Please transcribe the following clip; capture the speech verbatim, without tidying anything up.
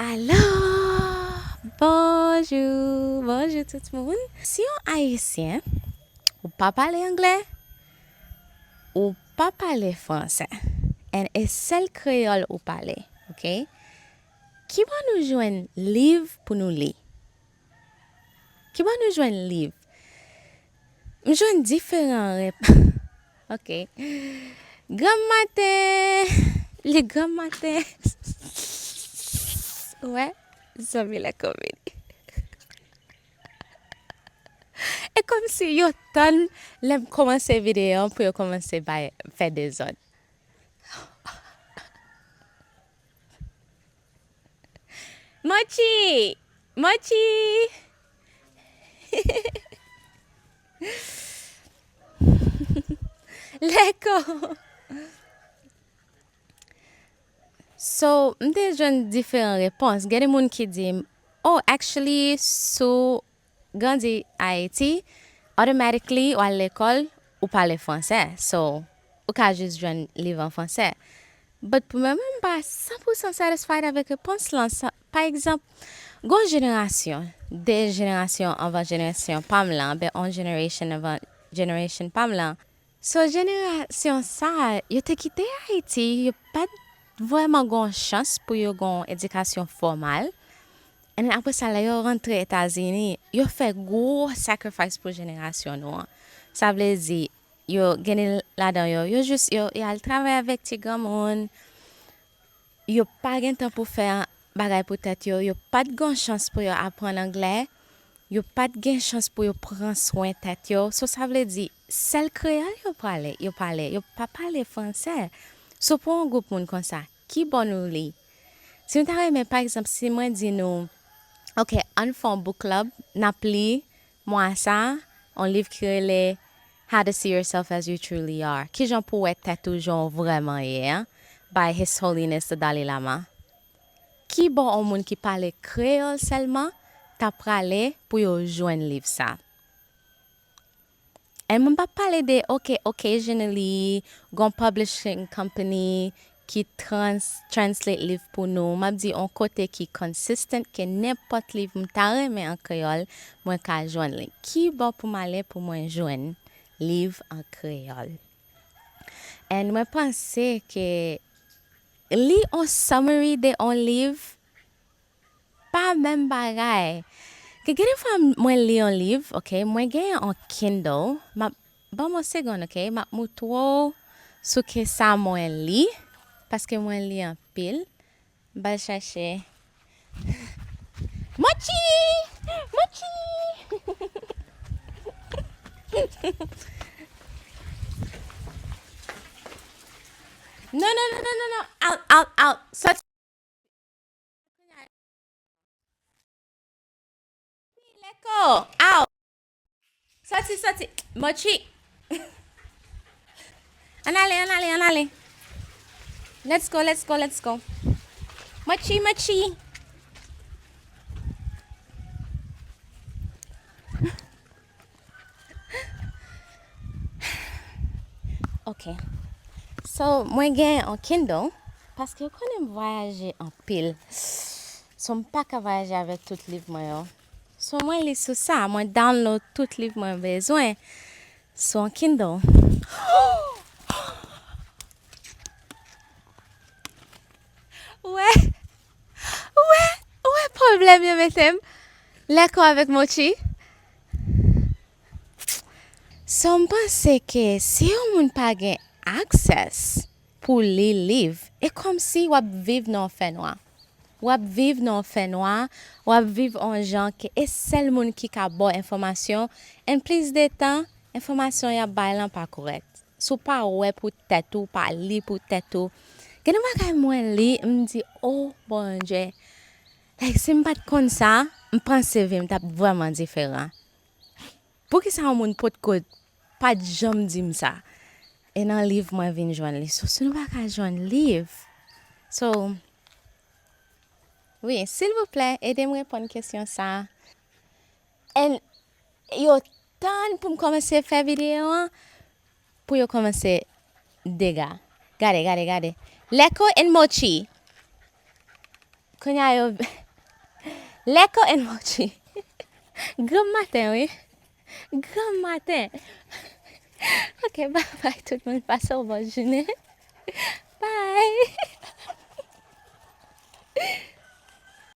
Alo, bonjou, bonjou tout moun. Si yon Ayisyen, ou pa pale anglè, ou pa pale fransè, and e sèl kreyòl ou pale, oke? Ki bò nou jwenn liv pou nou li? Ki bò nou jwenn liv? M jwenn diferan rep-, oke. Granm maten, li granm maten. Ou wè, zanmi la konbini. E kòmsi yo tann lè m kòmanse videyo an pou yo kòmanse bay, fè dezòd. Mochi! Mochi! Leko! So, m te jwenn diferan repons. Gen de moun ki di m, "Oh, actually, si w grandi Ayiti, automatically, w al lekòl, ou pale fransè. So, ou ka jis jwenn liv an fransè." But pou mwen menm, m pa san pou san satisfied avèk repons lan. Sa, pa egzanp, gon jenerasyon, de jenerasyon anvan jenerasyon pa m lan, oubyen on generation anvan generation pa m lan. So, jenerasyon sa a, yo te kite Ayiti, yo pa t vrèman gon chans pou yo gon edikasyon fòmal. And then apre sa, lè yo rantre Etazini, yo fè gwo sacrifice pou jenerasyon nou an. Sa vle di, yo, gen de ladan yo, yo jis, yo, yo al travay avèk ti granmoun, yo pa gen tan pou fè bagay pou tèt yo, yo pa t gen chans pou yo aprann anglè, yo pa t gen chans pou yo pran swen tèt yo. So, sa vle di, sèl kreyòl yo pale, yo pale, yo pa pale fransè. So, pou yon gwoup moun konsa, ki bò nou li? Si nou ta renmen, pa egzanp, si mwen di nou, "Oke, ann fè yon book club, n ap li mwa sa, yon liv ki rele How to See Yourself as You Truly Are." Kijan pou w wè tèt ou jan w vrèman ye a, by His Holiness the Dalai Lama. Ki bò yon moun ki pale kreyòl sèlman ta prale pou yo jwenn liv sa? And mwen p ap pale de, oke, occasionally, gon publishing company ki trans-, translate liv pou nou. M ap di yon kote ki consistent, ke nenpòt liv m ta renmen an kreyòl, mwen ka jwenn li. Ki bò pou m ale pou mwen jwenn liv an kreyòl? And mwen panse ke li yon summary de yon liv, pa menm bagay. Ke gen de fwa mwen li yon liv, oke, mwen gen yon Kindle, m ap, ban m yon segonn, oke, m ap moutre w sou ke sa mwen li, paske mwen li anpil. M pral chache. Mochi! Mochi! Non, non, non, non, non, non. Out, out, out. Sòti. Leko, out. Sòti, sòti. Mochi. Ann ale, ann ale, ann ale. Let's go, let's go, let's go. Mochi, mochi. Ok. So, mwen gen yon Kindle, paske w konnen m vwayaje anpil. So, m pa ka vwayaje avèk tout liv mwen yo. So, mwen li sou sa, mwen download tout liv mwen bezwen sou yon Kindle. Ou wè, ou wè, ou wè pwoblèm yo mete m? Leko avèk Mochi. So, m panse ke si yon moun pa gen access pou li liv, e kòmsi w ap viv nan yon fènwa. W ap viv nan yon fènwa, w ap viv yon jan ke e sèl moun ki ka ba w enfòmasyon, and plis de tan, enfòmasyon y ap bay lan pa kòrèk. Si w pa wè pou tèt ou, pa li pou tèt ou. Gen de bagay mwen li, m di, "O Bondye." Like, si m pa t konn sa, m panse vi m t ap vrèman diferan. Poukisa yon moun potko pa t janm di m sa? E nan liv mwen vin jwenn li. So, si nou pa ka jwenn liv, so, wi, silvouplè, ede m reponn kesyon sa. And yo tann pou m kòmanse fè videyo an, pou yo kòmanse dega. Gade, gade, gade. Leko and Mochi. Kounye a yo, Leko and Mochi. Granm maten, wi. Granm maten. Ok, bye bye tout moun. Pase yon bon jounen.